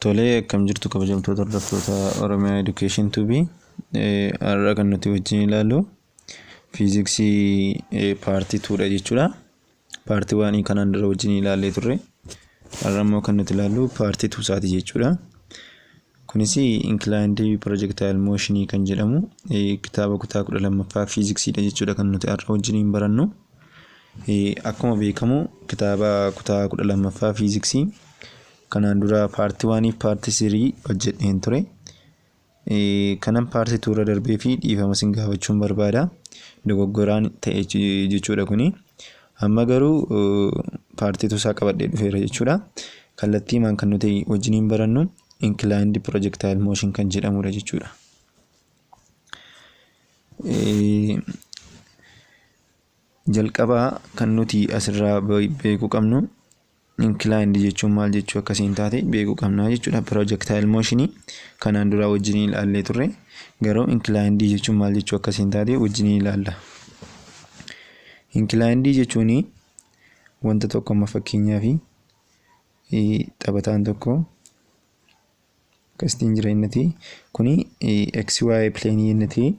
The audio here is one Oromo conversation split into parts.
Tolee, akkam jirtu kabajamtoota hordoftoota Oromiyaa Education Tube. Har'a kan nuti wajjin ilaallu fiiziksii part 2dha jechuudha. Part 1 kanaan dura wajjin ilaallee turre. Har'a immoo kan nuti ilaallu part 2 isaati jechuudha. Kunis Inclined Projectile Motion kan jedhamu kitaaba kutaa 12ffaa fiiziksiidha jechuudha kan nuti har'a wajjin barannu. Akkuma beekamu kitaaba kutaa 12ffaa fiiziksii kanaan dura part 1 fi part 3 hojjedheen ture. Kanan part 2 irra darbee fi dhiifama isin gaafachuun barbaada. Dogoggoraan ta'e jechuudha kuni. Amma garuu part 2 isaa qabadhee dhufeera jechuudha. Kallattiimaan kan nuti wajjiniin barannu Inclined Projectile Motion kan jedhamudha jechuudha. Jalqaba kan nuti asirraa beekuu qabnu inclined jechuun maal jechuu akkasiin taate beekuu qabna jechuudha. Projectile motion kanaan dura wajjin ilaallee turre, garuu inclined jechuun maal jechuu akkasiin taate wajjin ilaalla. Inclined jechuun wanta tokko, amma fakkeenyaaf taphataan tokko akkasitiin jira inni ta'e, kuni XY plane inni ta'e,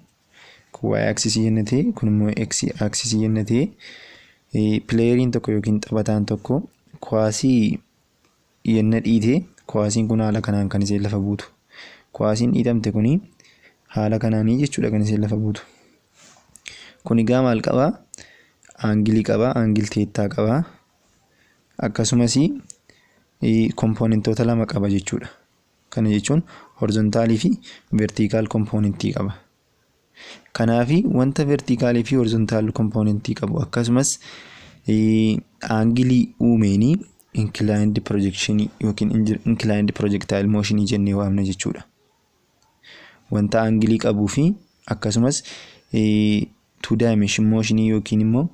kun Y axis inni ta'e, kun immoo X axis inni ta'e, playeriin tokko yookiin taphataan tokko kuwaasii yenna dhiite, kuwaasiin kun haala kanaan kan isheen lafa buutu. Kuwaasiin dhiitamte kuni haala kanaanii jechuudha kan isheen lafa buutu. Kun egaa maal qabaa? Angle qabaa, angle theta qabaa. Akkasumas componentoota lama qaba jechuudha. Kana jechuun horizontal fi vertical component qaba. Kanaafi wanta vertical fi horizontal component qabu akkasumas angle uumeenii inclined projection yookiin inclined projectile motion jennee waamna jechuudha. Wanta angle qabuu fi akkasumas two dimension motion yookiin immoo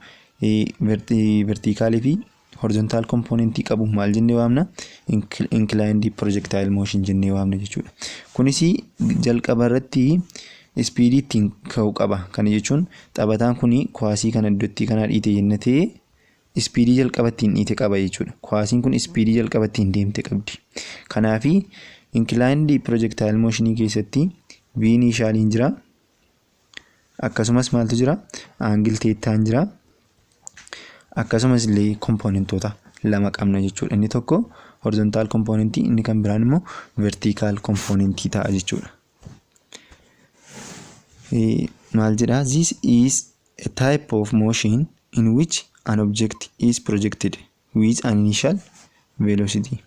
vertical fi horizontal component qabu maal jennee waamna? Inclined projectile motion jennee waamna jechuudha. Kunis jalqaba irratti speed ittiin ka'uu qaba. Kana jechuun taphataan kun kuwaasii kana iddootti kana dhiite jennee ta'ee, speed jalqaba ittiin dhiite qaba jechuudha. Kuwaasiin kun speed jalqaba ittiin deemte qabdi. Kanaafi inclined projectile motion keessatti v initialiin jira. Akkasumas maaltu jira? Angle thetaan jira. Akkasumas illee componentoota lama qabna jechuudha. Inni tokko horizontal component, inni kan biraan immoo vertical component ta'a jechuudha. Maal jedhaa? This is a type of motion in which an object is projected with an initial velocity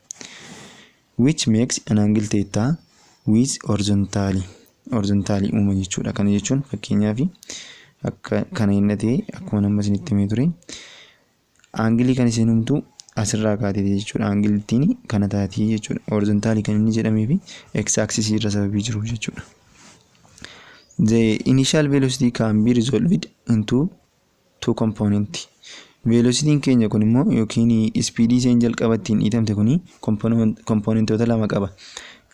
which makes an angle theta with horizontally uuma jechuudha. Kana jechuun fakkeenyaaf akka kana inni ta'e, akkuma nama isinitti himee ture, angle kan isheen uumtu asirraa kaatee jechuudha. Anglettiin kana taatii jechuudha. Horizontally kan inni jedhamee fi x axis irra sababii jiru jechuudha. The initial velocity can be resolved into two component. Velocityn keenya kun immoo yookiin speed isheen jalqaba ittiin dhiitamte kuni componentoota lama qaba.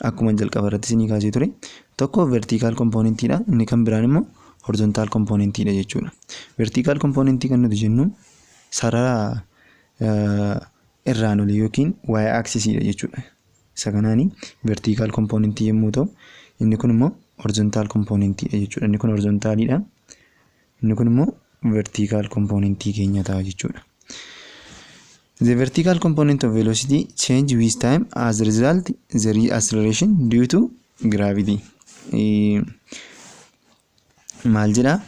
Akkuma jalqaba irratti isinii kaasee ture. Tokko vertical componentiidha. Inni kan biraan immoo horizontal componentiidha jechuudha. Vertical component kan nuti jennu sarara irraan olii yookiin y axisiidha jechuudha. Isa kanaani vertical component yommuu ta'u, inni kun immoo horizontal componentiidha jechuudha. Inni kun horizontaliidha. Inni kun immoo vertical component keenya ta'a jechuudha. The vertical component of velocity change with time as a result the acceleration due to gravity. Maal jedhaa?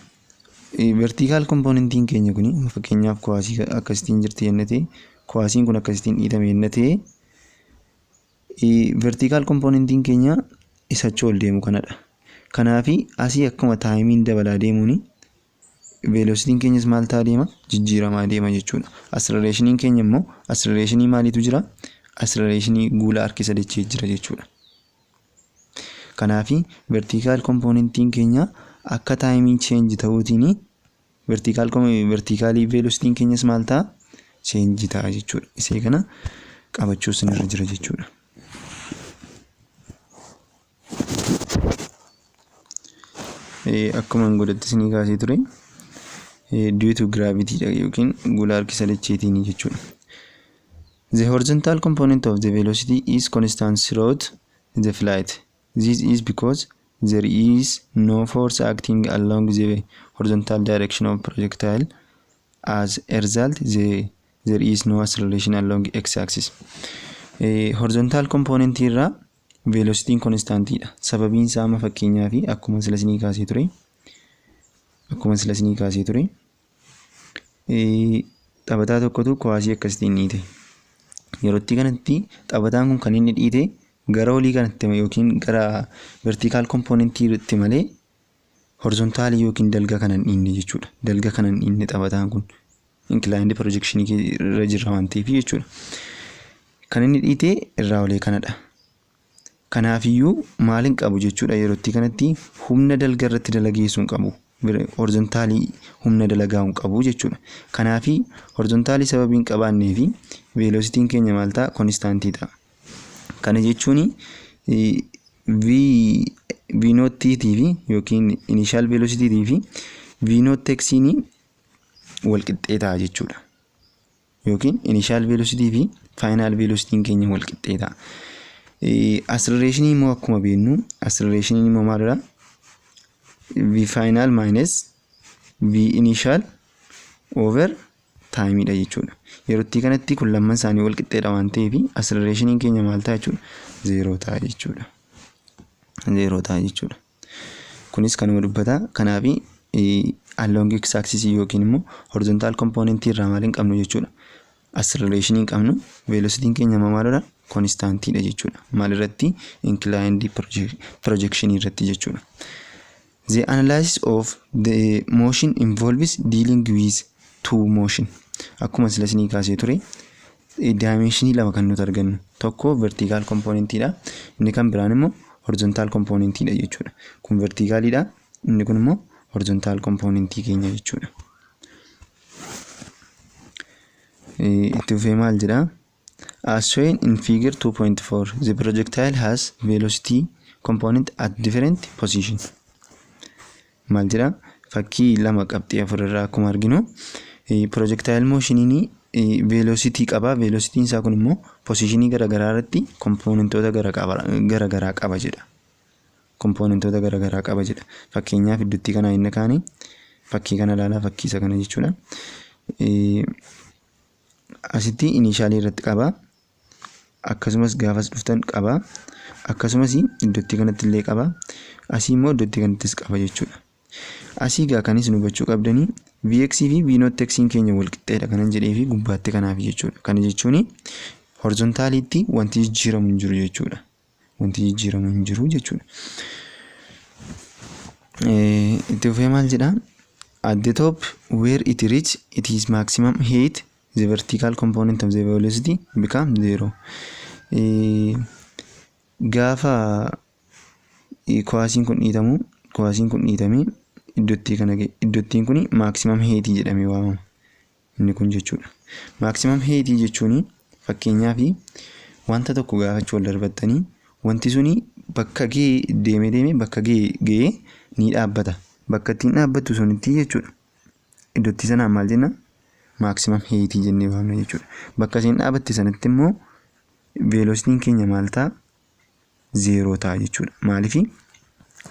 Vertical componentiin keenya kuni, fakkeenyaaf kuwaasii akkasitiin jirti jennee ta'e, kuwaasiin kun akkasitiin dhiitame jennee ta'e, vertical componentiin keenya isa achi ol deemu kanadha. Kanaafi asii akkuma timeiin dabalaa deemuuni velocityn keenyas maal ta'aa deema? Jijjiiramaa deema jechuudha. Accelerationiin keenya immoo acceleration maaliitu jira? Acceleration guula harkisa dachee jira jechuudha. Kanaafi vertical componentiin keenya akka timeiin change ta'uutiin vertical velocityn keenyas maal ta'a? Change ta'a jechuudha. Isee kana qabachuu isinirra jira jechuudha. Akkuma godhatti isinii kaasee ture, due to gravity dha yookiin guula harkisa dacheetiin jechuudha. The horizontal component of the velocity is constant throughout the flight. This is because there is no force acting along the horizontal direction of projectile. As a result, there is no acceleration along x-axis. Horizontal component irraa velocityn constantiidha. Sababiin isaa amma fakkeenyaa fi akkuma sila isinii kaasee ture taphataa tokkotu kuwaasii akkasitiin dhiite. Yerootti kanatti taphataan kun kan inni dhiite gara olii kanatti yookiin gara vertical componentiitti malee horizontalii yookiin dalga kana hin dhiinne jechuudha. Dalga kana hin dhiinne taphataan kun inclined projectionii irra jira waan ta'eef jechuudha. Kan inni dhiite irraa olee kanadha. Kanaafiyyuu maal hin qabu jechuudha? Yerootti kanatti humna dalga irratti dalageessuu hin qabu. Horizontalii humna dalagaa hin qabu jechuudha. Kanaafi horizontalii sababii hin qabaannee fi velocityn keenya maal ta'a? Constantii ta'a. Kana jechuun V noughtiitii fi yookiin initial velocitytii fi V nought xiin wal qixxee ta'a jechuudha. Yookiin initial velocity fi final velocityn keenya wal qixxee ta'a. Acceleration immoo akkuma beeknu, acceleration immoo maalidha? V final minus V initial over timeidha jechuudha. Yerootti kanatti kun lamman isaanii wal qixxeedha waan ta'eef accelerationiin keenya maal ta'a jechuudha? Zeeroo ta'a jechuudha. Zeeroo ta'a jechuudha. Kunis kanuma dubbata. Kanaaf along x axis yookiin immoo horizontal component irraa maal hin qabnu jechuudha? Acceleration hin qabnu. Velocityn keenya immoo maalidha? Constantiidha jechuudha. Maal irratti? Inclined projection irratti jechuudha. The analysis of the motion involves dealing with two motion. Akkuma sila isinii kaasee ture, dimensionii lama kan nuti argannu. Tokko vertical componentiidha. Inni kan biraan immoo horizontal componentiidha jechuudha. Kun verticaliidha. Inni kun immoo horizontal componentii keenya jechuudha. Itti fufee maal jedhaa? As shown in figure 2.4, the projectile has velocity component at different position. Maal jedhaa? Fakkii 2.4 irraa akkuma arginu, projectile motioniin velocity qaba. Velocityn isaa kun immoo positionii garaagaraa irratti componentoota garaagaraa qaba jedha. Componentoota garaagaraa qaba jedha. Fakkeenyaaf, iddootti kanaa inni kaani fakkii kana ilaalaa, fakkii isa kana jechuudha. Asitti initialii irratti qaba. Akkasumas gaafas dhuftan qaba. Akkasumas iddootti kanatti illee qaba. Asii immoo iddootti kanattis qaba jechuudha. Asii gaa kanis nu hubachuu qabdanii, Vx fi V nought x keenya wal qixxeedha kanan jedhee fi gubbaatti kanaaf jechuudha. Kana jechuun horizontaliitti wanti jijjiiramu hin jiru jechuudha. Wanti jijjiiramu hin jiru jechuudha. Itti fufee maal jedhaa? At the top where it reach its maximum height, the vertical component of the velocity become zero. Gaafa kuwaasiin kun dhiitamu, kuwaasiin kun dhiitamee iddootti kana ga'e. Iddoottiin kun maximum heightii jedhamee waamama. Inni kun jechuudha. Maximum heightii jechuun fakkeenyaaf wanta tokko gaafachuu wal darbattanii, wanti suni bakka ga'ee deemee deemee bakka ga'ee ga'ee ni dhaabbata. Bakka ittiin dhaabbattu sunitti jechuudha. Iddootti sanaan maal jenna? Maximum heightii jennee waamna jechuudha. Bakka isheen dhaabatte sanatti immoo velocityn keenya maal ta'a? Zeeroo ta'a jechuudha. Maaliif?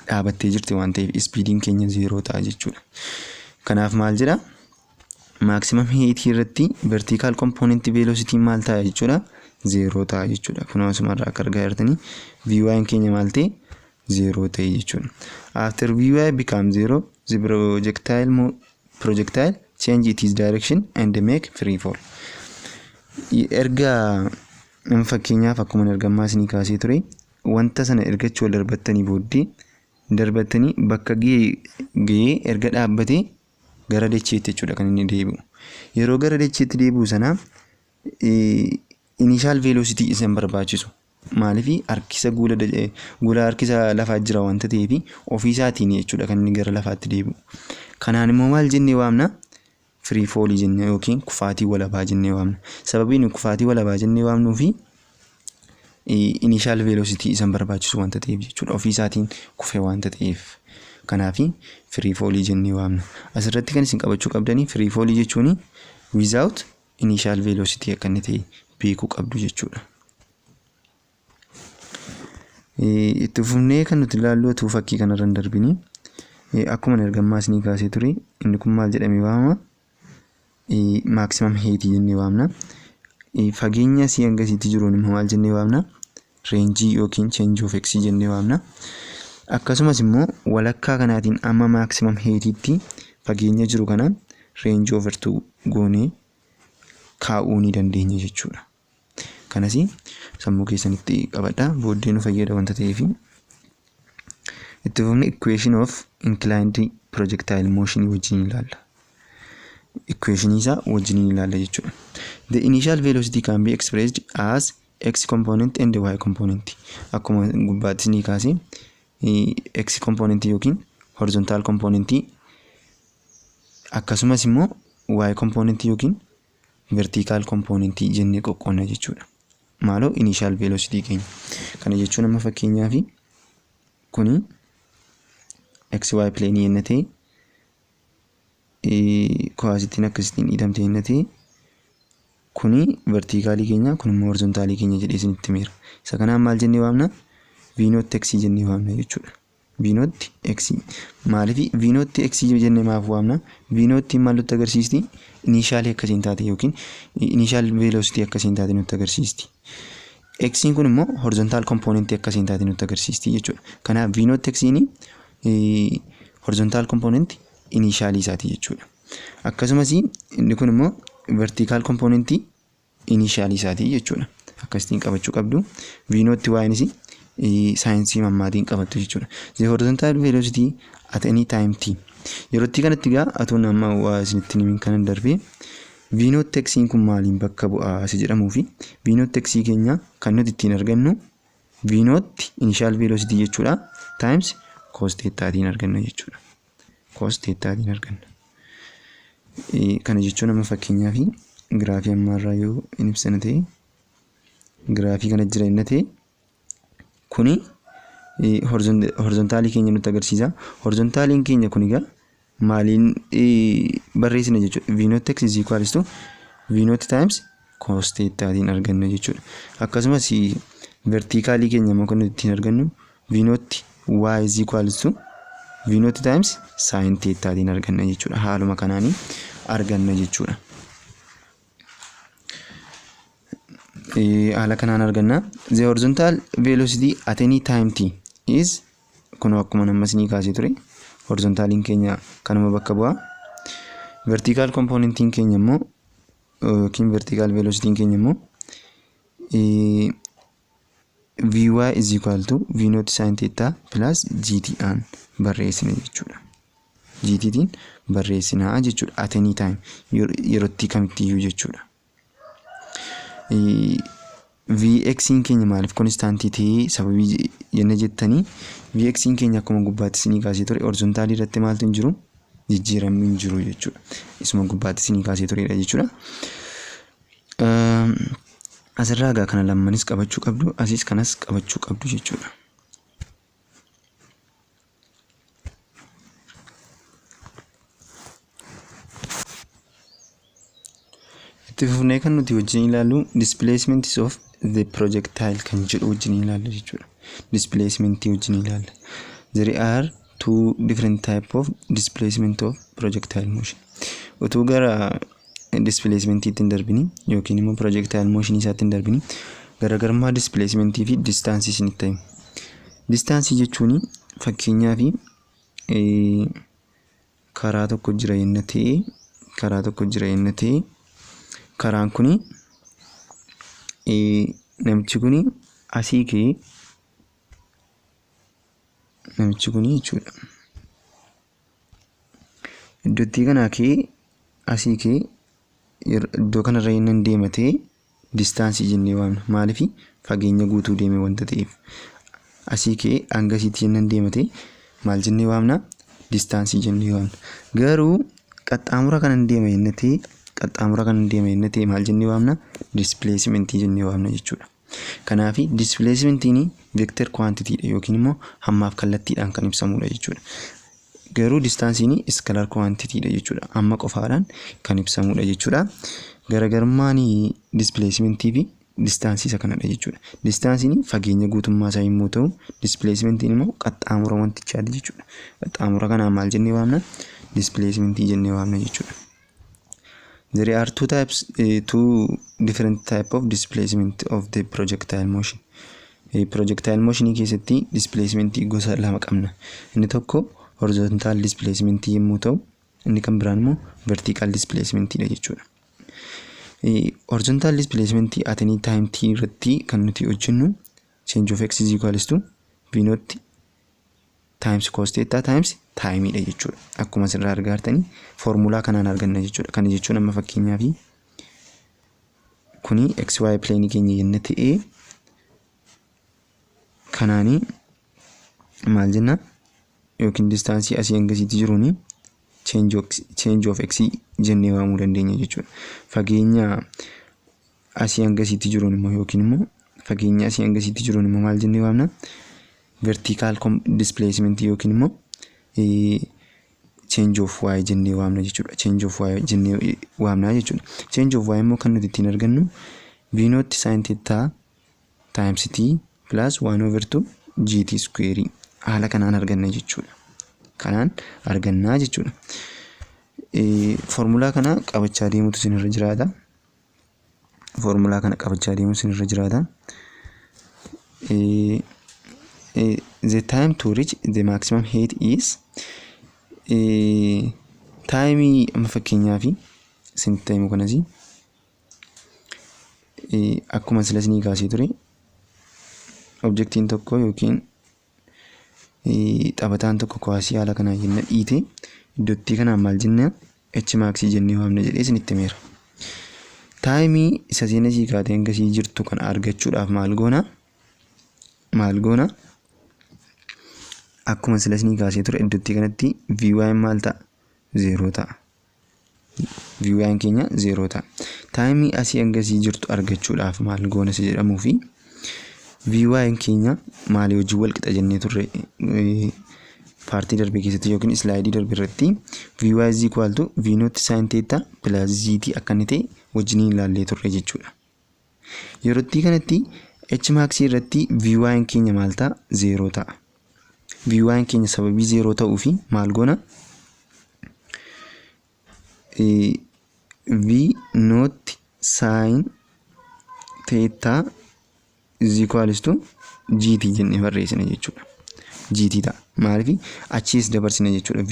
Dhaabattee jirti waan ta'eef speediin keenya zeeroo ta'a jechuudha. Kanaaf maal jedhaa? Maximum heightii irratti vertical component velocityn maal ta'a jechuudha? Zeeroo ta'a jechuudha. Kunoo asumarraa akka argaa jirtanii Vy keenya maal ta'e? Zeeroo ta'e jechuudha. After Vy become zero, the projectile change its direction and make free fall. Erga fakkeenyaaf akkuma ergammaa isinii kaasee ture, wanta sana ergachuu wal darbattanii booddee darbattanii bakka ga'ee erga dhaabbatee gara dacheetti jechuudha kan inni deebi'u. Yeroo gara dacheetti deebi'u sana initial velocity isa hin barbaachisu. Maaliif? Harkisa guula harkisa lafaa jira wanta ta'eef ofiisaatiin jechuudha kan inni gara lafaatti deebi'u. Kanaan immoo maal jennee waamna? Free fallii jennee yookiin kufaatii walabaa jennee waamna. Sababiin kufaatii walabaa jennee waamnuu fi initial velocity isa hin barbaachisu wanta ta'eef jechuudha. Ofiisaatiin kufe wanta ta'eef. Kanaaf free fallii jennee waamna. Asirratti kan isin qabachuu qabdanii, free fallii jechuun without initial velocity akka inni ta'e beekuu qabdu jechuudha. Itti fufnee kan nuti ilaallu utuu fakkii kanarra hin darbini, akkuma ergammaa isinii kaasee ture, inni kun maal jedhamee waamama? Maximum height jennee waamna. Fageenya asii hanga asiitti jiruun immoo maal jennee waamna? Range yookiin change of x jennee waamna. Akkasumas immoo walakkaa kanaatiin amma maximum heightitti fageenya jiru kana range over 2 goonee kaa'uu ni dandeenya jechuudha. Kanas sammuu keessanitti qabadha. Booddee nu fayyada wanta ta'eef. Itti fufne equation of inclined projectile motion wajjin ilaalla. Equation isaa wajjin ilaalla jechuudha. The initial velocity can be expressed as x component and y component. Akkuma gubbaatti ni kaase, x component yookiin horizontal component, akkasumas immoo y component yookiin vertical component jennee qoqqoodna jechuudha. Maaloo, initial velocity keenya. Kana jechuun amma fakkeenyaaf kuni xy plane yenna ta'e, kuwaasittiin akkasittiin hidhamte yenna ta'e, kuni verticalii keenya, kun immoo horizontalii keenya jedhee isinitti himeera. Isa kanaan maal jennee waamna? V naught x jennee waamna jechuudha. V naught x. Maaliif V naught x jennee maaf waamna? V naught maal nutti agarsiisti? Initialii akkasiin taate yookiin initial velocity akkasiin taate nutti agarsiisti. X kun immoo horizontal component akkasiin taate nutti agarsiisti jechuudha. Kanaaf V naught x horizontal component initialii isaati jechuudha. Akkasumas inni kun immoo vertical component initialii isaati jechuudha. Akkasitiin qabachuu qabdu. V naught ynis saayinsii mammaatiin qabattu jechuudha. The horizontal velocity at any time t. Yerootti kanatti egaa atuun amma waa isinitti himin kanan darbee, V naught x kun maaliin bakka bu'aa asi jedhamuu fi V naught x keenya kan nuti ittiin argannu V naught initial velocity jechuudha times cos thetaatiin arganna jechuudha. Cos thetaatiin arganna. Kana jechuun amma fakkeenyaaf giraafii ammaarraa yoo hin ibsana ta'e, giraafii kana jira inni ta'e, kuni horizontalii keenya nutti agarsiisa. Horizontaliin keenya kun egaa maaliin barreessina jechuudha? V naught x is equals to V naught times cos thetaatiin arganna jechuudha. Akkasumas verticalii keenya immoo kan nuti ittiin argannu V naught y is equals to V naught times sin thetaatiin arganna jechuudha. Haaluma kanaanii arganna jechuudha. Haala kanaan arganna. The horizontal velocity at any time t is kun akkuma amma isinii kaasee ture, horizontaliin keenya kanuma bakka bu'a. Vertical componentiin keenya immoo yookiin vertical velocityn keenya immoo Vy is equal to V naught sin theta plus gt dhaan barreessina jechuudha. Gt tiin barreessinaa jechuudha, at any time, yerootti kamittiyyuu jechuudha. Vx keenya maaliif constantii ta'ee sababii jenna jettanii, Vx keenya akkuma gubbaatti isinii kaasee ture, horizontalii irratti maaltu hin jiru? Jijjiiramni hin jiru jechuudha. Isuma gubbaatti isinii kaasee turedha jechuudha. Asirraa egaa kana lammanis qabachuu qabdu, asis kanas qabachuu qabdu jechuudha. Itti fufnee kan nuti wajjin ilaallu displacement of the projectile kan jedhu wajjin ilaalla jechuudha. Displacement wajjin ilaalla. There are two different type of displacement of projectile motion. Utuu gara displacementiitti hin darbini yookiin immoo projectile motion isaatti hin darbini, garaagarummaa displacementii fi distanceii isinitti himu. Distanceii jechuun fakkeenyaaf karaa tokko jira yenna ta'e, karaa tokko jira yenna ta'e, karaan kuni namichi kuni asii ka'ee, namichi kuni jechuudha. Iddootti kanaa ka'ee, asii ka'ee iddoo kanarra yenna deema ta'e, distanceii jennee waamna. Maaliif? Fageenya guutuu deeme wanta ta'eef. Asii ka'ee hanga asiitti yenna deema ta'e, maal jennee waamna? Distanceii jennee waamna. Garuu qaxxaamura kanan deema yenna ta'e, qaxxaamura kanan deema yenna ta'e, maal jennee waamna? Displacementii jennee waamna jechuudha. Kanaaf displacementiin vector quantitydha yookiin immoo hammaaf kallattiidhaan kan ibsamudha jechuudha. Garuu distanceiin scalar quantitydha jechuudha. Hamma qofaadhaan kan ibsamudha jechuudha. Garaagarummaan displacementii fi Distanceii isa kanadha jechuudha. Distanceiin fageenya guutummaa isaa yommuu ta'u, displacementiin immoo qaxxaamura wantichaati jechuudha. Qaxxaamura kanaan maal jennee waamna? Displacementii jennee waamna jechuudha. There are two types, two different type of displacement of the projectile motion. Projectile motion keessatti displacement gosa lama qabna. Inni tokko horizontal displacement yommuu ta'u, inni kan biraan immoo vertical displacement dha jechuudha. Horizontal displacement at any time t irratti kan nuti hojjennu change of x is equals to v naught times cos theta times time dha jechuudha. Akkuma asirraa argaa jirtanii foormulaa kanaan arganna jechuudha. Kana jechuun amma fakkeenyaaf kuni xy plane keenya yenna ta'ee, kanaanii maal jenna? Yookiin distanceii asii hangasiitti jiruuni change of x jennee waamuu dandeenya jechuudha. Fageenya asii hangasiitti jiruun immoo, yookiin immoo fageenya asii hangasiitti jiruun immoo maal jennee waamna? Vertical displacement yookiin immoo change of y jennee waamna jechuudha. Change of y jennee waamna jechuudha. Change of y immoo kan nuti ittiin argannu v naught sin theta times t plus 1 over 2 gt square haala kanaan arganna jechuudha. Kanaan argannaa jechuudha. Foormulaa kana qabachaa deemutu isinirra jiraata. Foormulaa kana qabachaa deemutu isinirra jiraata. The time to reach the maximum height is timeii amma fakkeenyaaf isinitti himu kanas, akkuma sila isinii kaasee ture, objectiin tokko yookiin taphataan tokko kuwaasii haala kanaan yenna dhiite, iddootti kanaan maal jenna? H maxii jennee waamna jedhee isinitti himeera. Timeii isa seenasii kaatee hangasii jirtu kana argachuudhaaf maal goona? Maal goona? Akkuma sila isinii kaasee ture, iddootti kanatti VY maal ta'a? Zeeroo ta'a. VY keenya zeeroo ta'a. Timeii asii hangasii jirtu argachuudhaaf maal goona isa jedhamuu fi VY keenya maalii wajjin wal qixa jennee turre partii darbe keessatti yookiin slideii darbe irratti? VY is equal to V naught sin theta plus GT akka inni ta'e wajjiniin ilaallee turre jechuudha. Yerootti kanatti H maxii irratti VY keenya maal ta'a? Zeeroo ta'a. VY keenya sababii zeeroo ta'uu fi maal goona? V naught sin theta is equals to GT jennee barreessina jechuudha. GT ta'a. Maaliif? Achiis dabarsina jechuudha.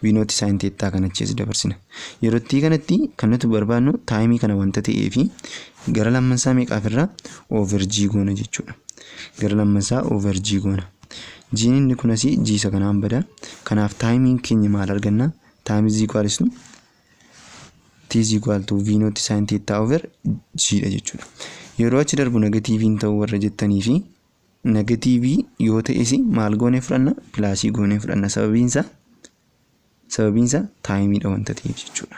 V naught sin theta kan achiis dabarsina. Yerootti kanatti kan nuti barbaadnu timeii kana wanta ta'eefi gara lammansaa meeqaaf irraa over G goona jechuudha. Gara lammansaa over G goona. G'n inni kun asii G isa kanaan bada. Kanaaf timeiin keenya maal arganna? Time is equals to T is equal to V naught sin theta over G dha jechuudha. Yeroo achi darbu negativeiin ta'uu warra jettanii fi negativeii yoo ta'es maal goonee fudhanna? Plusii goonee fudhanna. Sababiinsa timeiidha wanta ta'eef jechuudha.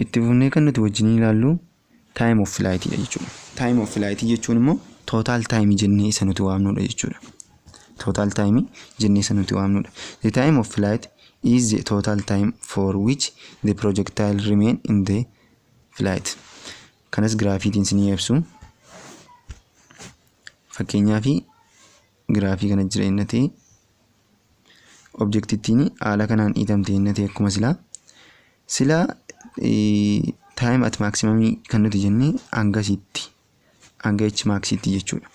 Itti fufnee kan nuti wajjin ilaallu time of flight dha jechuudha. Time of flight jechuun immoo total time jennee isa nuti waamnudha jechuudha. Total time jennee isa nuti waamnudha. The time of flight is the total time for which the projectile remain in the flight. Kanas graphiitiin isinii ibsu. Fakkeenyaaf graphii kana jira inni ta'e, objectittiin haala kanaan dhiitamte inni ta'e, akkuma silaa time at maximumii kan nuti jenne hangasitti, hanga h maxiitti jechuudha.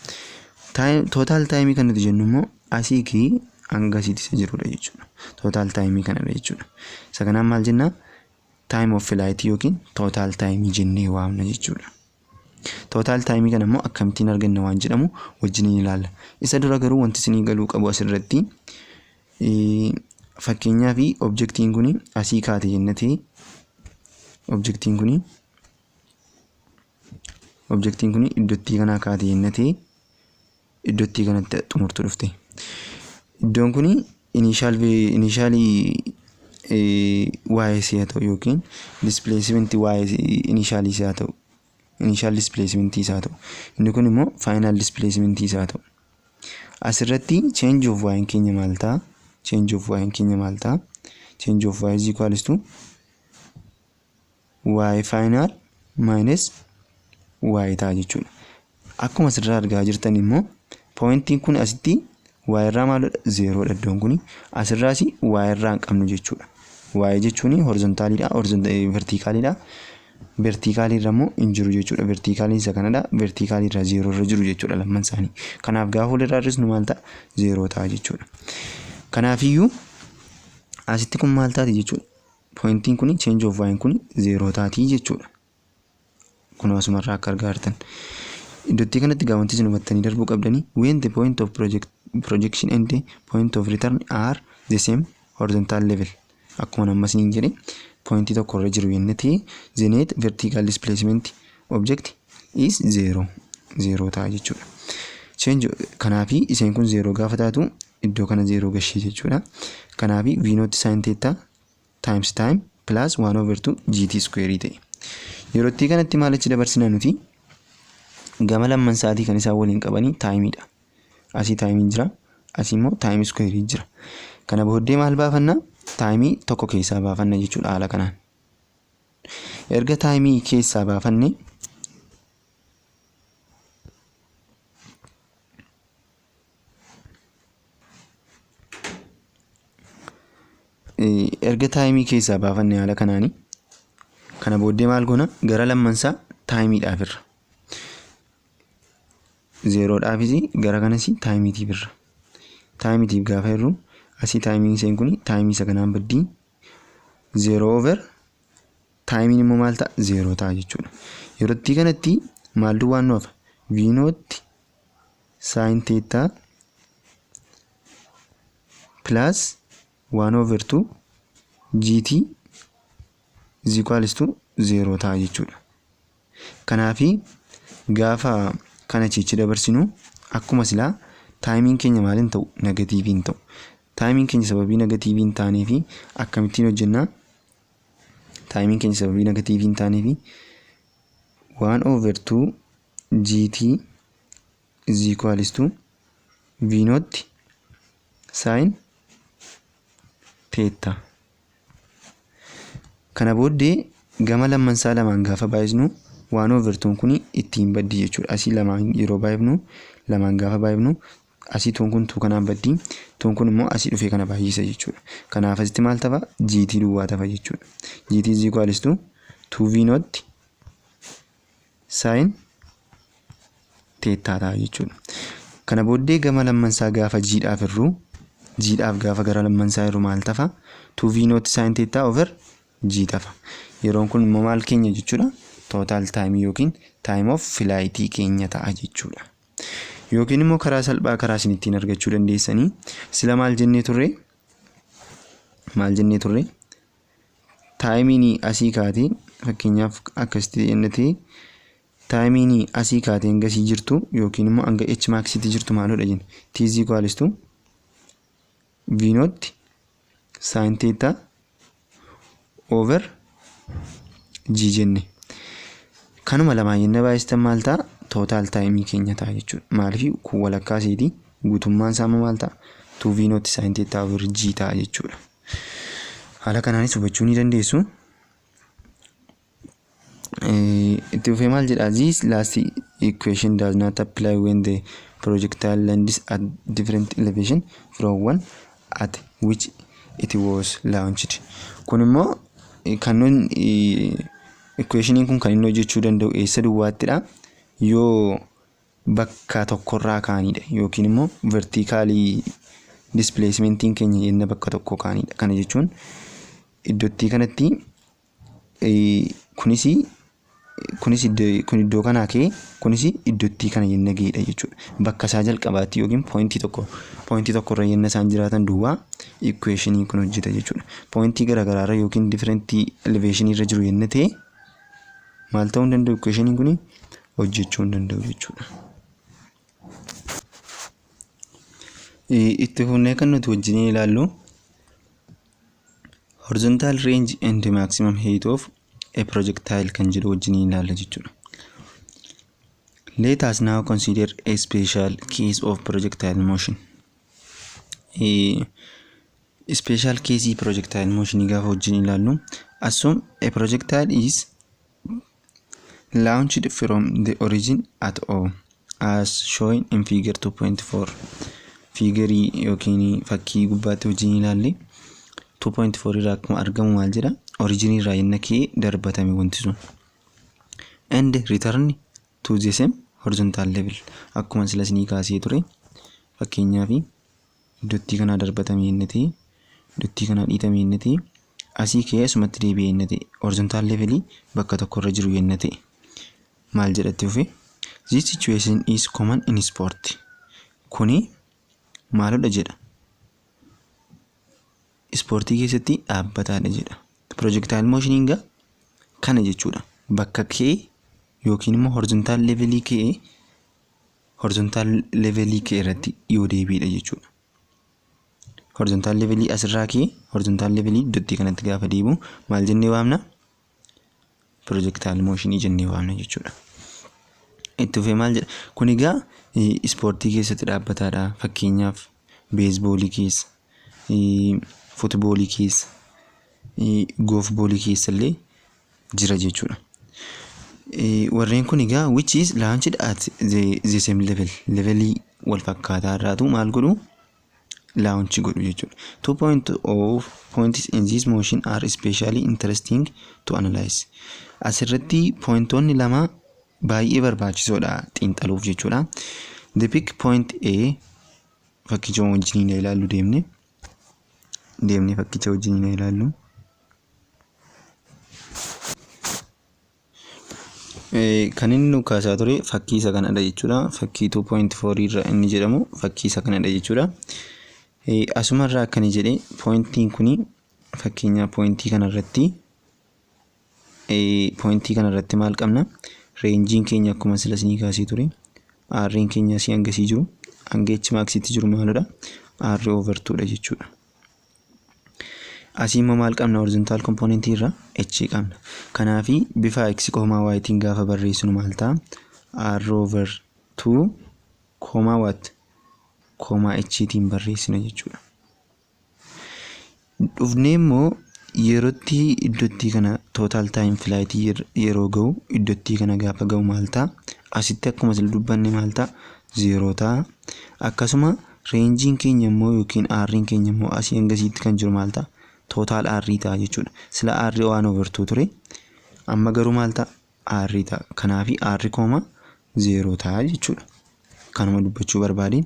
Total timeii kan nuti jennu immoo asii kii hangasitti isa jirudha jechuudha. Total timeii kanadha jechuudha. Isa kanaan maal jennaa? Time of flight yookiin total timeii jennee waamna jechuudha. Total timeii kana immoo akkamittiin arganna waan jedhamu wajjiniin ilaalla. Isa dura garuu wanti isinii galuu qabu asirratti, fakkeenyaaf objectiin kun asii kaate jenna ta'e, objectiin kun iddootti kanaa kaate jenna ta'e, iddootti kanatti xumurtu dhufte. Iddoon kun initialii y haa ta'u yookiin displacementii y initialii haa ta'u, initial displacementii isaa ta'u, inni kun immoo final displacementii isaa ta'u. Asirratti change of y keenya maal ta'a? Change of y keenya maal ta'a? Change of y is equals to Y final minus Y ta'a jechuudha. Akkuma asirraa argaa jirtan immoo pointiin kun asitti Y irraa maalidha? Zeeroodha iddoon kuni. Asirraas Y irraa hin qabnu jechuudha. Y jechuun horizontaliidha, verticaliidha. Verticalii irra immoo hin jiru jechuudha. Verticaliin isa kanadha. Verticalii irraa zeeroo irra jiru jechuudha lamman isaanii. Kanaaf gaafa walirraa hir'isnu maal ta'a? Zeeroo ta'a jechuudha. Kanaafiyyuu asitti kun maal taati jechuudha? Pointiin kun, change of y kun, zeeroo taati jechuudha. Kun asumarraa akka argaa jirtan. Iddootti kanatti gaa wanti isin hubattanii darbuu qabdanii, when the point of projection and the point of return are the same horizontal level, akkuma amma isiniin jedhe, pointii tokko irra jiru jenne ta'e, the net vertical displacement object is zero, zero ta'a jechuudha. Change kanaafi isheen kun zero gaafa taatu iddoo kana zero gashee jechuudha. Kanaafi v naught sin theta times time plus 1 over 2 gt square ta'e. Yeroo itti kanatti maal achi dabarsina nuti? Gama lamman sa'aatii kan isaan waliin qabanii timeiidha. Asii timeiin jira, asii immoo time square jira. Kana booddee maal baafanna? Timeii tokko keessaa baafanna jechuudha haala kanaan. Erga timeii keessaa baafanne, erga timeii keessaa baafanne haala kanaani, kana booddee maal goona? Gara lammansaa timeiidhaaf irra. Zeeroodhaafis gara kanas timeiitiif irra. Timeiitiif gaafa hirru asii timeiin isheen kun timeii isa kanaan baddii, zeeroo over timeiin immoo maal ta'a? Zeeroo ta'a jechuudha. Yerootti kanatti maal duwwaan nu hafa? V naught sin theta plus 1 over 2 gt is equals to 0 ta'a jechuudha. Kanaafi gaafa kana chichi dabarsinu akkuma silaa timeiin keenya maal hin ta'u? Negativeii hin ta'u. Timeiin keenya sababii negativeii hin taaneefi akkamittiin hojjennaa? Timeiin keenya sababii negativeii hin taaneefi 1 over 2 gt is equals to v naught sin theta. Kana booddee gama lammansaa lamaan gaafa baay'isnu one over twon kun ittiin baddi jechuudha. Asii lamaan yeroo baay'ifnu, lamaan gaafa baay'ifnu, asii twon kun two kanaan baddi, twon kun immoo asii dhufee kana baay'isa jechuudha. Kanaaf asitti maal tafa? Gt duwwaa tafa jechuudha. Gt is equals to 2v naught sin theta ta'a jechuudha. Kana booddee gama lammansaa gaafa gdhaaf hirru, gdhaaf gaafa gara lammansaa hirru maal tafa? 2v naught sin theta over g tafa. Yeroon kun immoo maal keenya jechuudha? Total timeii yookiin time of flightii keenya ta'a jechuudha. Yookiin immoo karaa salphaa karaa isin ittiin argachuu dandeessanii, sila maal jennee turre? Maal jennee turre? Timeiin asii kaatee, fakkeenyaaf akkasitti jennetee, timeiin asii kaatee hanga asii jirtu yookiin immoo hanga h maxitti jirtu maalodha jenne? T is equals to v naught sin theta over g jenne. Kanuma lamaan yenna baay'istan maal ta'a? Total timeii keenya ta'a jechuudha. Maaliif? Kun walakkaa isiiti, guutummaan isaa immoo maal ta'a? 2v naught sin theta over g ta'a jechuudha. Haala kanaanis hubachuu ni dandeessu. Itti fufee maal jedha? This last equation does not apply when the projectile lands at different elevation from one at which it was launched. Kun immoo kan nun equationiin kun kan inni hojjechuu danda'u eessa duwwaattidha? Yoo bakka tokkorraa kaanidha yookiin immoo verticalii displacementiin keenya yenna bakka tokko kaanidha. Kana jechuun iddootti kanatti kunis kun iddoo kanaa ka'ee kunis iddootti kana yenna ga'edha jechuudha. Bakka isaa jalqabaatti yookiin pointii tokkorra yenna isaan jiraatan duwwaa equationii kun hojjeta jechuudha. Pointii garaagaraarra yookiin different elevationii irra jiru yenna ta'e maal ta'uu hin danda'u? Equationiin kun hojjechuu hin danda'u jechuudha. Itti fufnee kan nuti wajjin ilaallu horizontal range and maximum height of a projectile kan jedhu wajjin ilaalla jechuudha. Let us now consider a special case of projectile motion. Special case projectile motion gaafa wajjin ilaallu, assume a projectile is Launched from the origin at O as shown in figure 2.4. Figureii yookiin fakkii gubbaatti wajjin ilaalle 2.4 irraa akkuma argamu maal jedha? Origin irraa yenna ka'ee darbatame wanti sun. And return to the same horizontal level, akkuma sila isinii kaasee ture, fakkeenyaaf iddootti kanaa darbatame yenna ta'e, iddootti kanaa dhiitame yenna ta'e, asii ka'ee asumatti deebi'ee yenna ta'e, horizontal levelii bakka tokkorra jiru yenna ta'e, maal jedhatti dhufe? This situation is common in sport. Kuni maalodha jedha? Ispoortii keessatti dhaabbataadha jedha. Projectile motioniin gaa kana jechuudha. Bakka ka'ee yookiin immoo horizontal levelii ka'ee, horizontal levelii ka'e irratti yoo deebi'edha jechuudha. Horizontal levelii asirraa ka'ee horizontal levelii iddootti kanatti gaafa deebi'u maal jennee waamna? Projectile motionii jennee waamna jechuudha. Itti fufee maal jedha? Kun egaa ispoortii keessatti dhaabbataadha. Fakkeenyaaf baseballii keessa, footballii keessa, golfballii keessa illee jira jechuudha. Warreen kun egaa which is launched at the same level, levelii wal fakkaataa irraatu maal godhu? Launch godhu jechuudha. Two point of points in this motion are especially interesting to analyze. Asirratti pointoonni lama baay'ee barbaachisoodha xiinxaluuf jechuudha. The pick point A, fakkicha wajjin ilaallu, deemne deemne fakkicha wajjin ilaallu. Kan inni nu kaasaa ture fakkii isa kanadha jechuudha. Fakkii 2.4 irra inni jedhamu fakkii isa kanadha jechuudha. Asumarraa akkani jedhee, pointiin kuni fakkeenya pointii kanarratti maal qabna? Rangeiin keenya akkuma sila isinii kaasee ture. R'n keenya asii hangasii jiru, hanga h maxiitti jiru maalidha? R over 2 dha jechuudha. Asii immoo maal qabna? Horizontal componentii irra h qabna. Kanaafi bifa x comma y tiin gaafa barreessinu maal ta'a? R over 2 comma what? Comma h tiin barreessina jechuudha. Dhufnee immoo yerootti iddootti kana total time flightii yeroo ga'u, iddootti kana gaafa ga'u maal ta'a? Asitti akkuma sila dubbanne maal ta'a? Zeeroo ta'a. Akkasuma rangeiin keenya immoo yookiin R'n keenya immoo asii hangasiitti kan jiru maal ta'a? Total R ta'a jechuudha. Sila R one over 2 ture. Amma garuu maal ta'a? R ta'a. Kanaafi R comma zeeroo ta'a jechuudha. Kanuma dubbachuu barbaade.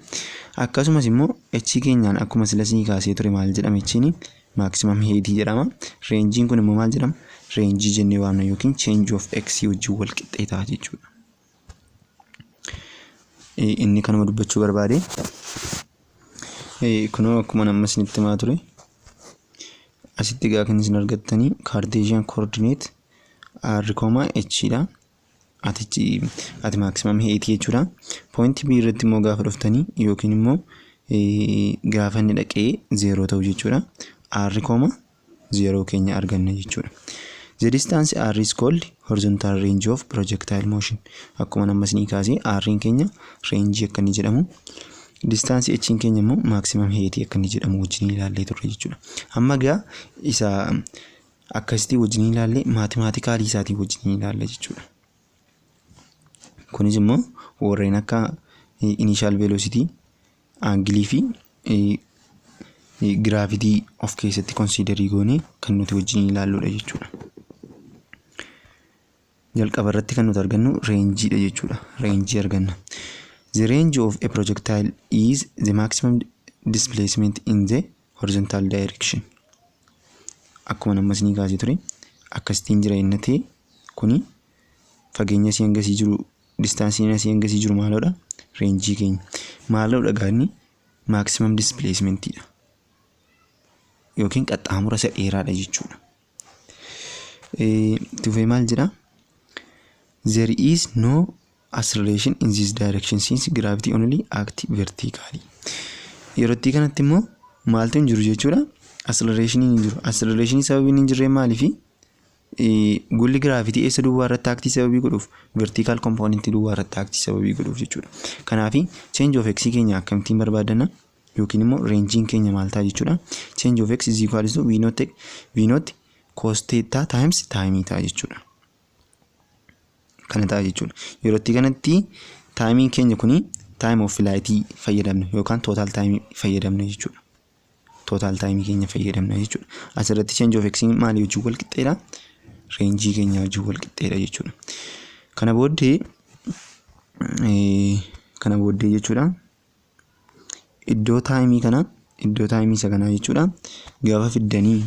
Akkasumas immoo h keenyaan akkuma sila isinii kaasee ture maal jedhama? H'n maximum heightii jedhama. Rangeiin kun immoo maal jedhama? Rangeii jennee waamna yookiin change of x wajjin wal qixxee ta'a jechuudha. Inni kanuma dubbachuu barbaade. Kunoo akkuma amma isinitti himaa ture. Asitti egaa kan isin argattanii Cartesian coordinate r comma h dha. Atichi ati maximum heightii jechuudha. Pointii B irratti immoo gaafa dhuftanii yookiin immoo gaafa inni dhaqee zeeroo ta'u jechuudha. R comma zeeroo keenya arganna jechuudha. The distance R is called horizontal range of projectile motion. Akkuma amma isinii kaasee R'n keenya rangeii akka inni jedhamu, distance H keenya immoo maximum height akka inni jedhamu wajjin ilaallee turre jechuudha. Amma egaa isa akkasitti wajjin ilaallee mathematicalii isaatii wajjin ilaalla jechuudha. Kunis immoo warreen akka initial velocity, angleii fi gravity of keessatti considerii goonee kan nuti wajjin ilaalludha jechuudha. Jalqaba irratti kan nuti argannu rangeiidha jechuudha. Rangeii arganna. The range of a projectile is the maximum displacement in the horizontal direction. Akkuma amma isinii kaasee ture, akkasittiin jira inni ta'e, kuni fageenya asii hangasii jiru, distanceiin asii hangasii jiru maalodha? Rangeii keenya. Maalodha gaanni? Maximum displacementiidha. Yookiin qaxxaamura isa dheeraadha jechuudha. Tufee maal jedhaa? There is no acceleration in this direction since gravity only act vertically. Yerootti kanatti immoo maaltu hin jiru jechuudha? Acceleration hin jiru. Acceleration sababiin hin jirre maaliifi? Gulli gravity eessa duwwaa irratti actii sababii godhuuf? Vertical component duwwaa irratti actii sababii godhuuf jechuudha. Kanaafi change of x keenya akkamittiin barbaadanna? Yookiin immoo rangeiin keenya maal ta'a jechuudha? Change of x is equal to v naught, v naught cos theta times time ta'a jechuudha. Kana ta'a jechuudha. Yerootti kanatti timeiin keenya kuni time of flight fayyadamna yookaan total time fayyadamna jechuudha. Total time keenya fayyadamna jechuudha. Asirratti change of x maalii wajjin wal qixxeedha? Range keenya wajjin wal qixxeedha jechuudha. Kana booddee jechuudha. Iddoo time kana, iddoo time isa kanaa jechuudha. Gaafa fiddanii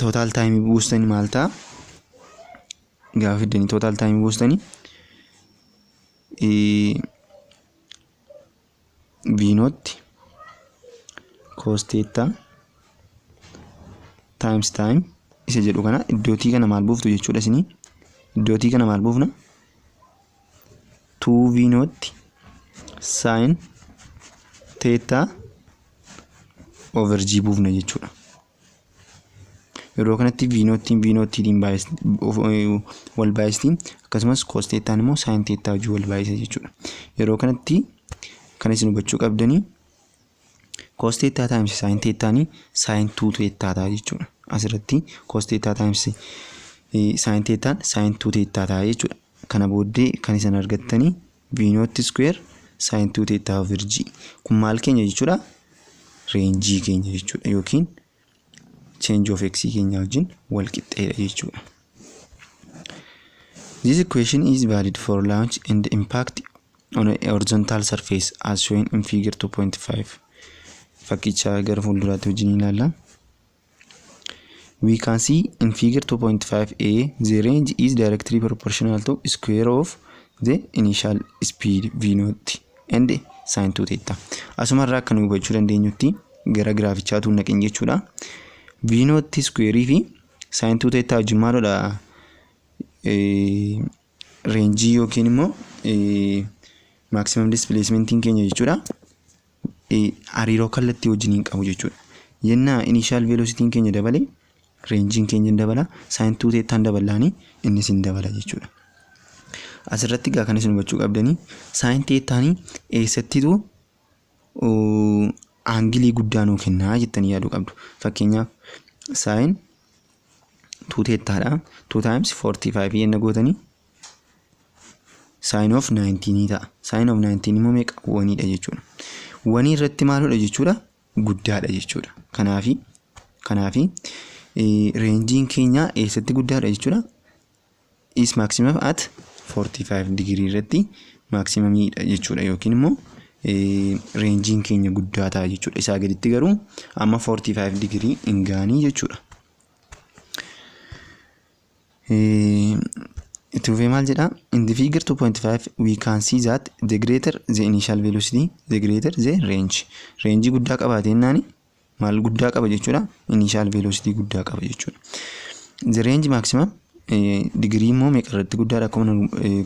total time buustanii maal ta'a? Gaafa fiddanii total time buustanii v naught cos theta times time isa jedhu kana iddootii kana maal buuftu jechuudha isinii? Iddootii kana maal buufna? 2 v naught sin theta over g buufna jechuudha. Yeroo kanatti v naughtiin v naughtiitiin wal baay'isti, akkasumas cos thetaan immoo sin theta wajjin wal baay'isa jechuudha. Yeroo kanatti kan isin hubachuu qabdanii cos theta times sin thetaanii sin 2 theta ta'a jechuudha. Asirratti cos theta times sin thetaan sin 2 theta ta'a jechuudha. Kana booddee kan isin argattanii v naught square sin 2 theta over g. Kun maal keenya jechuudha? Range keenya jechuudha yookiin change of x keenya wajjin wal qixxeedha jechuudha. This equation is valid for launch and impact on a horizontal surface as shown in figure 2.5. Fakkicha gara fuulduraatti wajjin ilaalla. We can see in figure 2.5a the range is directly proportional to square of the initial speed v naught and sin 2 theta. Asumarraa akka nu hubachuu dandeenyutti gara giraafichaatu naqin jechuudha. V naught square fi sin 2 theta wajjin maalodha? Range yookiin immoo maximum displacementiin keenya jechuudha. Hariiroo kallattii wajjin hin qabu jechuudha. Yennaa initial velocitiin keenya dabale rangeiin keenya hin dabala, sin 2 thetaan dabalaanii innis hin dabala jechuudha. Asirratti egaa kan isin hubachuu qabdanii sin thetaanii eessattitu angle guddaa nuu kennaa jettanii yaaduu qabdu. Fakkeenyaaf, sin 2 thetaadha. 2 times 45 yenna gootanii sin of 19 ta'a. Sin of 19 immoo meeqa? Oneiidha jechuudha. One irratti maalidha jechuudha? Guddaadha jechuudha. Kanaafi rangeiin keenya eessatti guddaadha jechuudha? Is maximum at 45 digirii irratti maximumiidha jechuudha yookiin immoo rangeiin keenya guddaa ta'a jechuudha. Isaa gaditti garuu amma 45 digirii hin gaanii jechuudha. Itti fufee maal jedhaa? In the figure 2.5 we can see that the greater the initial velocity, the greater the range. Range guddaa qabaate jennaani maal guddaa qaba jechuudha? Initial velocity guddaa qaba jechuudha. The range maximum digirii immoo meeqa irratti guddaadha? Akkuma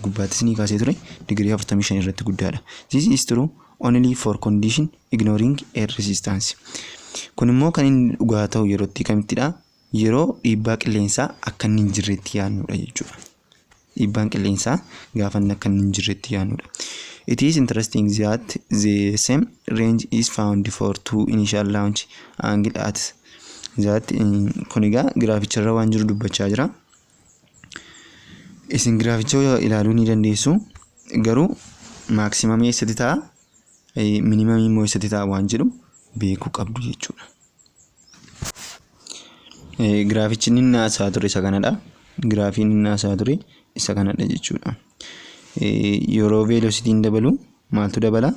gubbaattis ni kaasee ture, digirii 45 irratti guddaadha. This is true only for condition ignoring air resistance. Kun immoo kan inni dhugaa ta'u yerootti kamittidha? Yeroo dhiibbaa qilleensaa akka inni hin jirretti yaadnudha jechuudha. Dhiibbaan qilleensaa gaafa inni akka inni hin jirretti yaadnudha. It is interesting that the same range is found for two initial launch angle at that. Kun egaa giraaficharra waan jiru dubbachaa jira. Isin giraaficha ilaaluu ni dandeessu. Garuu maximum eessatti ta'a, minimum immoo eessatti ta'a waan jedhu beekuu qabdu jechuudha. Giraafichi inni haasaa ture isa kanadha. Giraafiin inni haasaa ture isa kanadha jechuudha. Yeroo velocityn dabalu maaltu dabala?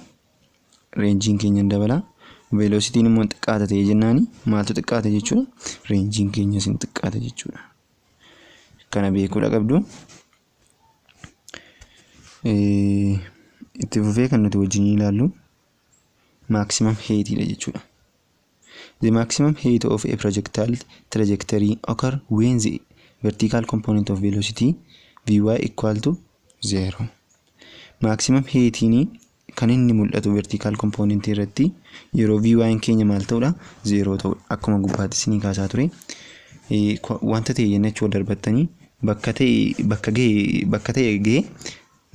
Rangeiin keenya ni dabala. Velocityn immoo xiqqaata ta'e jennaani maaltu xiqqaata jechuudha? Rangeiin keenyas ni xiqqaata jechuudha. Kana beekuudha qabdu. Itti fufee kan nuti wajjin ilaallu maximum heightiidha jechuudha. The maximum height of a projectile trajectory occur when the vertical component of velocity vy equal to 0. Maximum heightiin kan inni mul'atu vertical component irratti yeroo vy keenya maal ta'udha? 0 ta'udha. Akkuma gubbaatti isinii kaasaa ture. Wanta ta'e jennee darbattanii bakka ta'e bakka ga'e bakka ta'e ga'e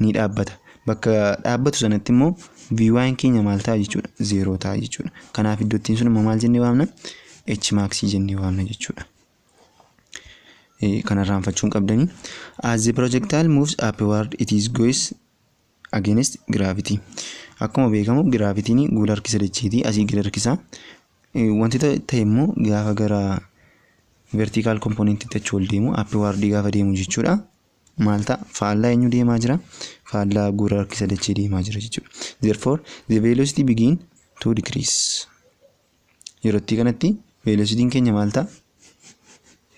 ni dhaabbata. Bakka dhaabbatu sanatti immoo vy keenya maal ta'a jechuudha? 0 ta'a jechuudha. Kanaaf iddoottiin sun immoo maal jennee waamna? H max jennee waamna jechuudha. Kana irraanfachuu hin qabdanii. As the projectile moves upward, it is goes against gravity. Akkuma beekamu gravityn guula harkisa dacheetii, asii gadi harkisa. Wanti ta'e immoo gaafa gara vertical componentitti achi ol deemu, upward gaafa deemu jechuudha. Maal ta'a? Faallaa eenyu deemaa jira? Faallaa guula harkisa dachee deemaa jira jechuudha. Therefore, the velocity begin to decrease. Yerootti kanatti velocityn keenya maal ta'a?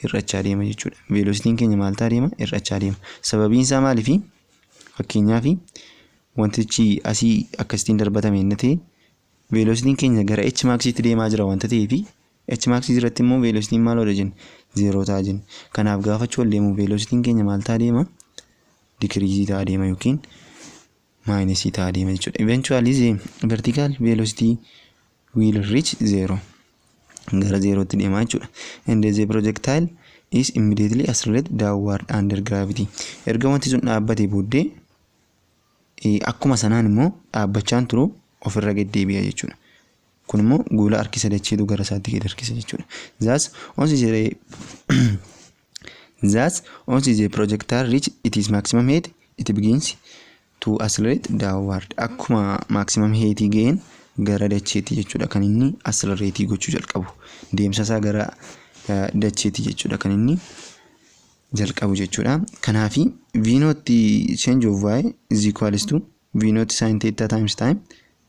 Hir'achaa deema jechuudha. Velocityn keenya maal ta'a deema? Hir'achaa deema. Sababiin isaa maaliifi? Fakkeenyaaf, wantichi asii akkasitiin darbatame inni ta'e, velocityn keenya gara h maxiitti deemaa jira wanta ta'eefi, h maxii irratti immoo velocityn maal ola jenne? Zeeroo ta'a jenne. Kanaaf gaafa achi ol deemu velocityn keenya maal ta'a deema? Decrease ta'a deema yookiin minus ta'a deema jechuudha. Eventually, the vertical velocity will reach zero. Gara zeerootti deema jechuudha. And the projectile is immediately accelerate downward under gravity. Erga wanti sun dhaabbate booddee akkuma sanaan immoo dhaabbachaan turu, ofirra gad deebi'a jechuudha. Kun immoo guula harkisa dacheetu gara isaatti gad harkisa jechuudha. Thus once the projectile reach its maximum height, it begins to accelerate downward. Akkuma maximum height ga'een gara dacheetti jechuudha kan inni accelerate gochuu jalqabu. Deemsa isaa gara dacheetti jechuudha kan inni jalqabu jechuudha. Kanaafi v naught change of y is equals to v naught sin theta times time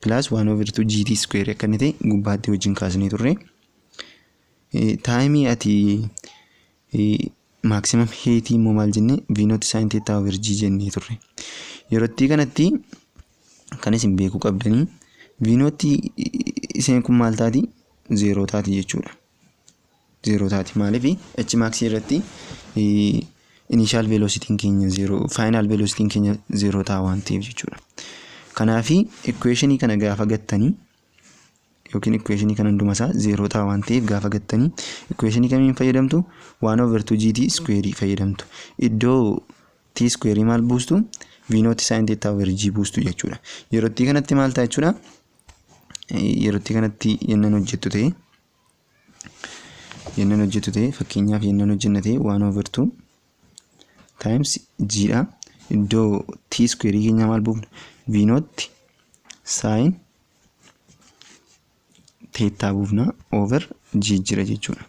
plus 1 over 2 gt square akka inni ta'e gubbaatti wajjin kaasnee turre. Time ati maximum height immoo maal jenne? V naught sin theta over g jennee turre. Yerootti kanatti kan isin beekuu qabdanii, v naught isheen kun maal taati? Zeeroo taati jechuudha. Zeeroo taati. Maaliif? H max irratti initial velocityn keenya zeeroo, final velocityn keenya zeeroo ta'a waan ta'eef jechuudha. Kanaafi equationii kana gaafa gattanii, yookiin equationii kana hunduma isaa zeeroo ta'a waan ta'eef gaafa gattanii, equationii kamiin fayyadamtu? 1 over 2 gt square fayyadamtu. Iddoo t square maal buustu? V naught sin theta over g buustu jechuudha. Yerootti kanatti maal ta'a jechuudha? Yerootti kanatti yennan hojjettu ta'e, fakkeenyaaf yennan hojjenna ta'e, 1 over 2 times g dha. Iddoo t square keenya maal buufna? V naught sin theta buufna, over g jira jechuudha.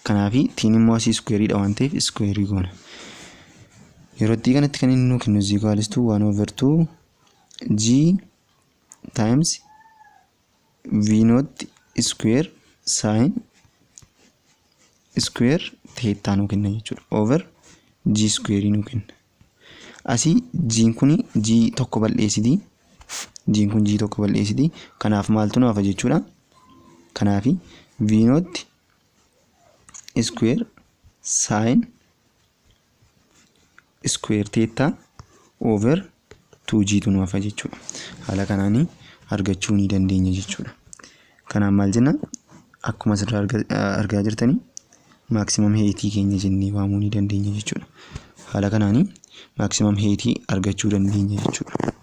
Kanaafi tiin immoo asii squareedha waan ta'eef square goona. Yerootti kanatti kan inni nuu kennu is equals to 1 over 2 g times v naught square sin square theta nuu kenna jechuudha. Over g square nuu kenna. Asii g'n kuni g tokko bal'eessiti. G'n kun g tokko bal'eessiti. Kanaaf maaltu nu hafa jechuudha? Kanaafi v naught square sin square theta over 2g tu nu hafa jechuudha. Haala kanaanii argachuu ni dandeenya jechuudha. Kanaan maal jenna? Akkuma asirraa argaa jirtanii, maximum height keenya jennee waamuu ni dandeenya jechuudha. Haala kanaanii maximum height argachuu dandeenya jechuudha.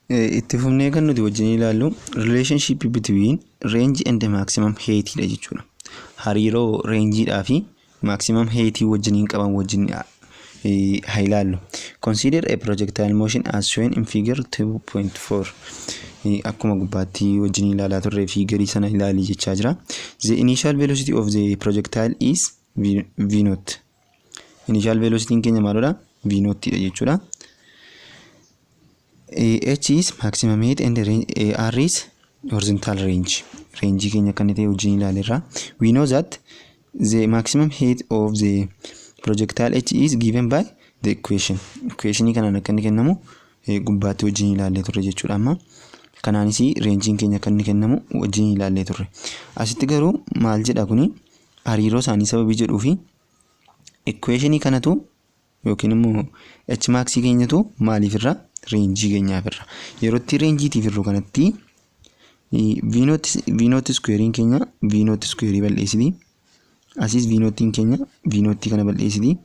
Itti fufnee kan nuti wajjin ilaallu relationship between range and maximum height dha jechuudha. Hariiroo rangeiidhaa fi maximum height wajjiniin qaban wajjin haa ilaallu. Consider a projectile motion as shown in figure 2.4. Akkuma gubbaatti wajjin ilaalaa turre figureii sana ilaali jechaa jira. The initial velocity of the projectile is v naught. Initial velocity keenya maalidha? V naught dha jechuudha. H is maximum height and R is horizontal range. Range keenya akka inni ta'e wajjin ilaaleerra. We know that the maximum height of the projectile H is given by the equation. Equationii kanaan akka inni kennamu gubbaatti wajjin ilaallee turre jechuudha amma. Kanaanis rangeiin keenya akka inni kennamu wajjin ilaallee turre. Asitti garuu maal jedha kuni? Hariiroo isaanii sababii jedhuu fi equationii kanatu yookiin immoo H maxii keenyatu maaliif irra? Range keenyaaf irra. Yeroo itti rangeiitiif irru kanatti v naught squareiin keenya v naught square bal'eessiti. Asiis v naughtiin keenya v naught kana bal'eessiti.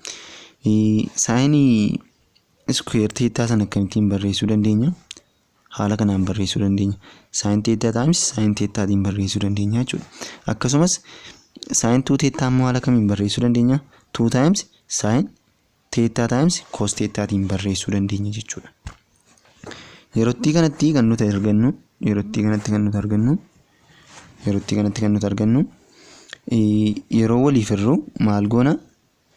Sine square theta sana akkamittiin barreessuu dandeenya? Haala kanaan barreessuu dandeenya. Sine theta times sine thetaatiin barreessuu dandeenya jechuudha. Akkasumas sine 2 theta immoo haala kamiin barreessuu dandeenya? 2 times sine theta times cos thetaatiin barreessuu dandeenya jechuudha. Yerootti kanatti kan nuti argannu, yerootti kanatti kan nuti argannu, yerootti kanatti kan nuti argannu, yeroo waliif hirru maal goona?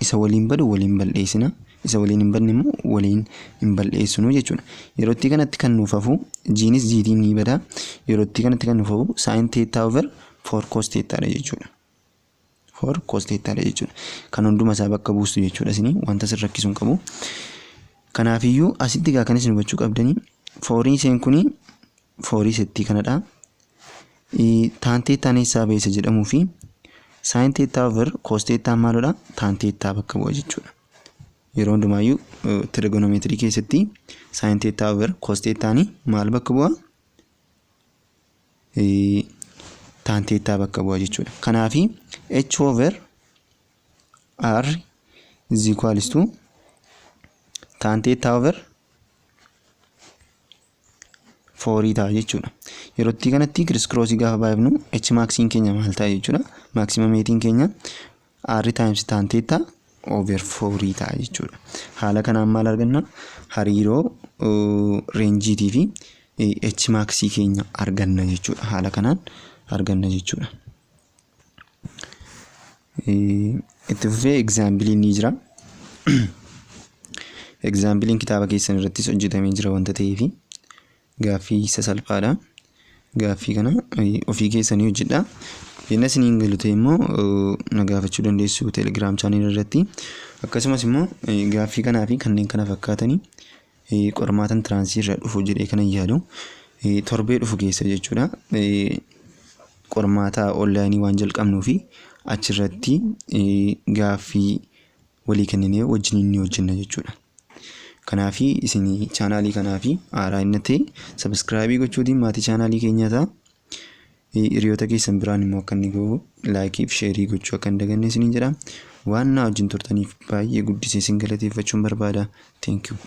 Isa waliin badu waliin balleessina, isa waliin hin badne immoo waliin hin balleessinu jechuudha. Yerootti kanatti kan nuuf hafu giinis giitiin ni bada. Yerootti kanatti kan nuuf hafu sine theta over 4 cos thetaadha jechuudha. 4 cos thetaadha jechuudha. Kan hunduma isaa bakka buustu jechuudha, isinii wanta sin rakkisuu hin qabu. Kanaafiyyuu asitti egaa kan isin hubachuu qabdanii, fourii isheen kuni fourii settii kanadha. Tan thetaan eessaa ba'e jedhamuu fi sine theta over cos thetaan maalidha? Tan theta bakka bu'a jechuudha. Yeroo hundumaayyuu trigonometry keessatti sine theta over cos thetaanii maal bakka bu'a? Tan theta bakka bu'a jechuudha. Kanaafi h over r is equals to tan theta over fourii ta'a jechuudha. Yerootti kanatti criss crossii gaafa baay'ifnu h maxiin keenya maal ta'a jechuudha? Maximum heightiin keenya r times tan theta over fourii ta'a jechuudha. Haala kanaan maal arganna? Hariiroo rangeiitii fi h maxii keenya arganna jechuudha. Haala kanaan arganna jechuudha. Itti fufee exampleiin ni jira. Exampleiin kitaaba keessan irrattis hojjetamee jira wanta ta'eef gaaffii isa salphaadha. Gaaffii kana ofii keessanii hojjedhaa. Yenna isiniin galu ta'e immoo na gaafachuu dandeessu Telegram channel irratti. Akkasumas immoo gaaffii kanaa fi kanneen kana fakkaatanii qormaata entranceii irra dhufu jedhee kanan yaadu torbee dhufu keessa jechuudha. Qormaata onlineii waan jalqabnuu fi achirratti gaaffii walii kenninee wajjin ni hojjenna jechuudha. Kanaafi isin channelii kanaa fi haaraa inni ta'e subscribe gochuutiin maatii channelii keenyaa ta'a. Hiriyoota keessan biraan immoo akka inni gahu likeii fi shareii gochuu akka hin daganne isiniin jedha. Waan na wajjin turtaniif baay'ee guddisee isin galateeffachuun barbaada. Thank you.